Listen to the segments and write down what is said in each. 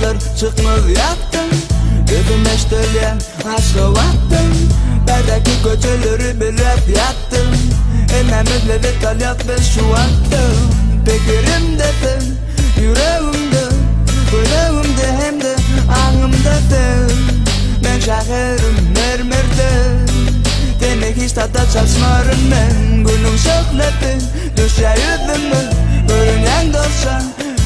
Zatlar çykmaz ýatdan Özüm eşdilýän Aşgabatdan Bärdäki köçeleri bilip ýatdym Hemmämiz lezzet alýas biz şu wagtda Pikirimde sen, ýüregimde Gölegimde hem-de aňymda sen Men şäherim mermerden Seni hiç zada çalşmaryn men Günüň şöhlesi düşýär ýüzüme Görünýäň dostça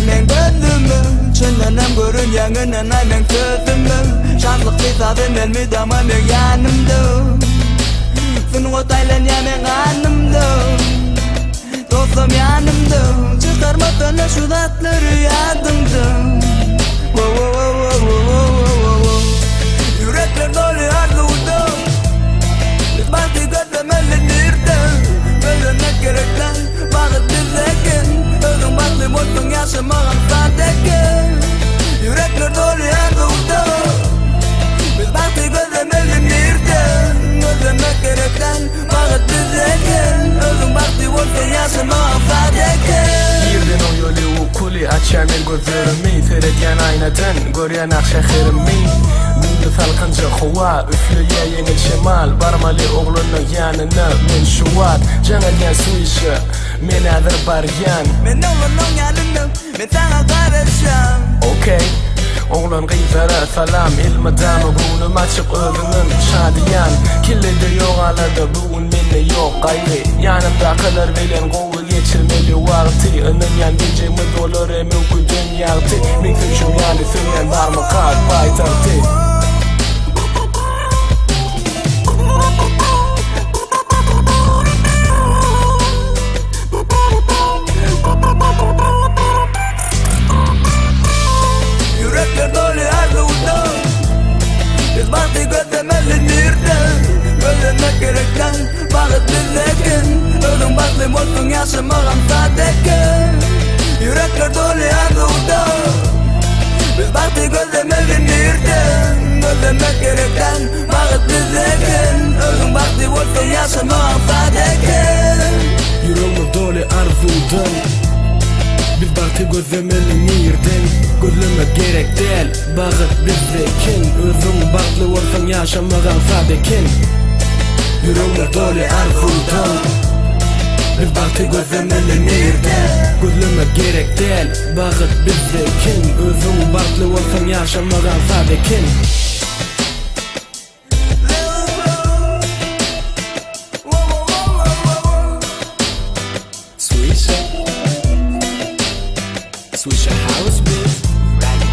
meň gözüme Çyndanam görünýäň ynanaý meň sözüme Şatlykly sazym elmydama meň ýanymda Sungat aýlanýar meň ganymda Dostum ýanymda Çykarmasana şu zatlary ýadyňdan Wo wo wo wo wo wo wo wo Ýürekler doly arzuwdan Biz bagty gözlemeli nirden Gözlemek gerek däl Bagyt bizde eken Özüň bagtly bolsaň ýaşamak aňsat eken Ýürekler doly arzuwdan Biz bagty gözlemeli nirden Gözlemek gerek däl Bagyt bizde eken Özüň bagtly bolsaň ýaşamak aňsat eken Irden oýaly ukuly açýan men gözlerimi Seredýän aýnadan görýän ak şäherimi Gündüz salkynja howa üfleýär ýeňil şemal Barmaly oglanyň ýanyna men şu wagt Jaň edýän Swisha men häzir barýan Men oglanyň ýanynda men saňa garaşýan Okey Oglan gyzlara salam elmydama göwnüm açyk özümem şadyýan Kellede ýok alada bu gün mende ýok gaýgy Ýanymdakylar bilen gowy geçirmeli wagty Ynanýan geljegimiz bolar hem öňküden ýagty Meň söýşüm ýaly söýýän barmyka paýtagty. Ýürekler doly arzuwdan Biz bagty gözlemeli nirden Gözlemek gerek däl Bagyt bizde eken Özüň bagtly bolsaň ýaşamak aňsat eken Ýürekler doly arzuwdan Biz bagty gözlemeli nirden Gözlemek gerek däl Bagyt bizde eken Özüň bagtly bolsaň ýaşamak aňsat eken Ýüregimiz doly arzuwdan Biz bagty gözlemeli nirden Gözlemek gerek däl Bagyt bizde eken Özüň bagtly bolsaň ýaşamak aňsat eken Ýüregimiz doly arzuwdan Biz bagty gözlemeli nirden Gözlemek gerek däl Bagyt bizde eken Özüň bagtly bolsaň ýaşamak aňsat eken. Swisha Swisha house beat.